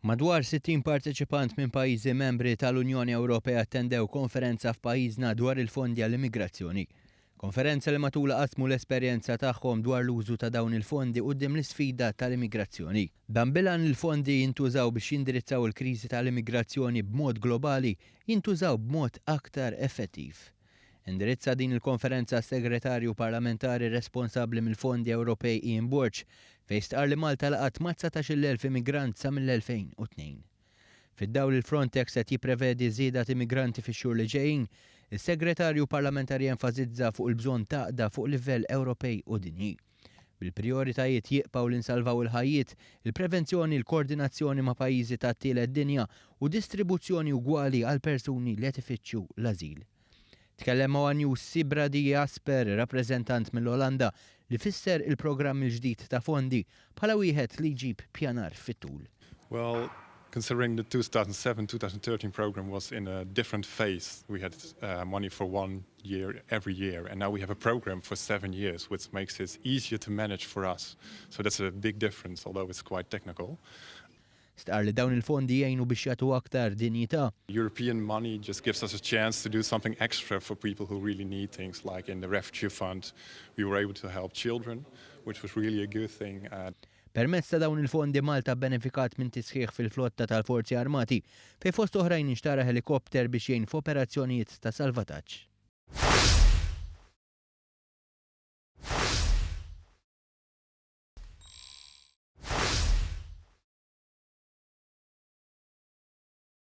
Madwar 60 parteċipant minn pajjiżi membri tal-Unjoni Ewropea attendew konferenza f'pajjiżna dwar il-fondi għall-immigrazzjoni. Konferenza li matulha qasmu l-esperjenza tagħhom dwar l-użu ta' dawn il-fondi quddiem l-isfida tal-immigrazzjoni. Dan bil-għan li l-fondi jintużaw biex jindirizzaw il-kriżi tal-immigrazzjoni b'mod globali jintużaw b'mod aktar effettiv. Indirizza din il-konferenza s-Segretarju Parlamentari responsabbli mill-Fondi Ewropej Ian Borg, fejn stqarr li Malta laqgħet mat-19,000 immigrant sa mill-2002. Fid-dawl li l-Frontex qed jipprevedi żieda t'immigranti fix-xhur li ġejjin, is-Segretarju Parlamentari enfasizza fuq il-bżonn t'għaqda fuq livell Ewropej u dinji. Bil-prijoritajiet jibqgħu li nsalvaw il-ħajjiet, il-prevenzjoni, il-koordinazzjoni ma' pajjiżi tat-tielet dinja u distribuzzjoni ugwali għal persuni li qed ifittxu l-ażil. Tkellem ma' One News Sibradi Jasper, rappreżentant mill-Olanda, li fisser il-programm il-ġdid ta' fondi bħala wieħed li jġib pjanar fit-tul. Well, considering the 2007-2013 program was in a different phase, we had money for one year every year, and now we have a program for 7 years, which makes it easier to manage for us. So that's a big difference, although it's quite technical. Stqarr li dawn il-fondi jgħinu biex jagħtu aktar dinjità. European money just gives us a chance to do something extra for people who really need things, like in the refugee fund, we were able to help children, which was really a good thing. Permezz ta' dawn il-fondi, Malta benefikat minn tisħiħ fil-flotta tal-Forzi Armati, fejn fost oħrajn inxtara helikopter biex jgħin f'operazzjonijiet ta' salvataġġ.